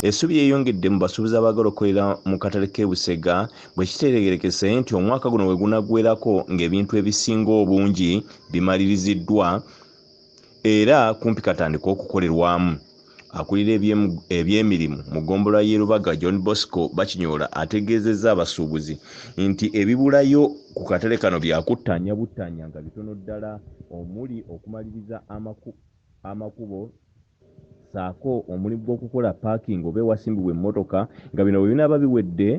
Essuubi lyeyongedde mu basuubuzi abaagala okukolera mu katale k'e Busega bwe kitegeerekese nti omwaka guno we gunaggweerako ng'ebintu ebisinga obungi bimaliriziddwa era kumpi katandike okukolerwamu. Akulira ebyemirimu mu ggombolola y'e Lubaga John Bosco Bakinyoola ategeezezza abasuubuzi nti ebibulayo ku katale kano byakuttaanya buttaanya nga bitono ddala omuli okumaliriza amakubo ssaako omulimu gw'okukola paakingi oba ewasimbibwa emmotoka nga bino bwe binaaba biwedde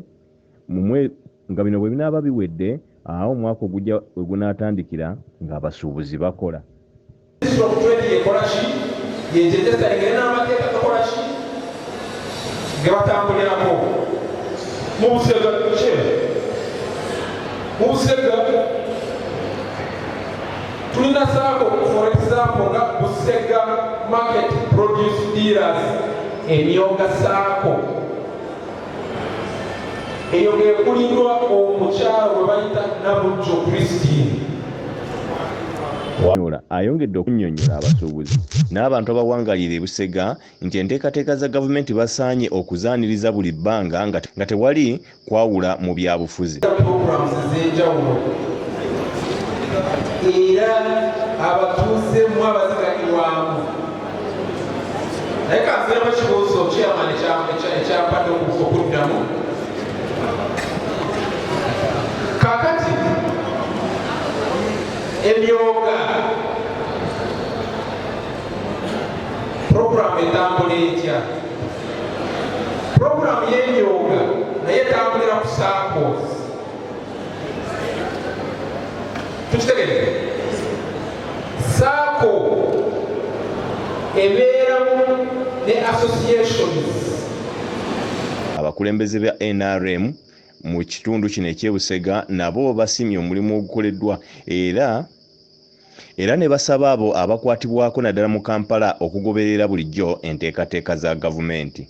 nga bino bwe binaaba biwedde awo omwaka ogujja we gunaatandikira ng'abasuubuzi bakola. Ministry of Trade yekola ki? Yejejesaligere n'amateeka gakola ki ge batambulirako mu Busega. Mu Busega tulina SACCO, for example nga Busega Market Produce Dealers Emyoga SACCO, eyo ng'ekulirwa omukyalo gwe bayita Nabujjo Christine. Ayongedde okunnyonnyola abasuubuzi n'abantu abawangalira e Busega nti enteekateeka za gavumenti basaanye okuzaaniriza buli bbanga nga tewali kwawula mu byabufuzi. Programs ez'enjawulo era abatuuzemu abaziganyulwamu, naye kanziremu ekibuuzo chairman ekyampadde okuddamu. Kakati Emyoga program etambula etya? Program y'emyoga naye etambulira ku SACCOs, tukitegereze. SACCO ebeeramu ne associations. Abakulembeze ba NRM mu kitundu kino eky'e Busega nabo basiimye omulimu ogukoleddwa era ne basaba abo abakwatibwako naddala mu Kampala okugoberera bulijjo enteekateeka za gavumenti.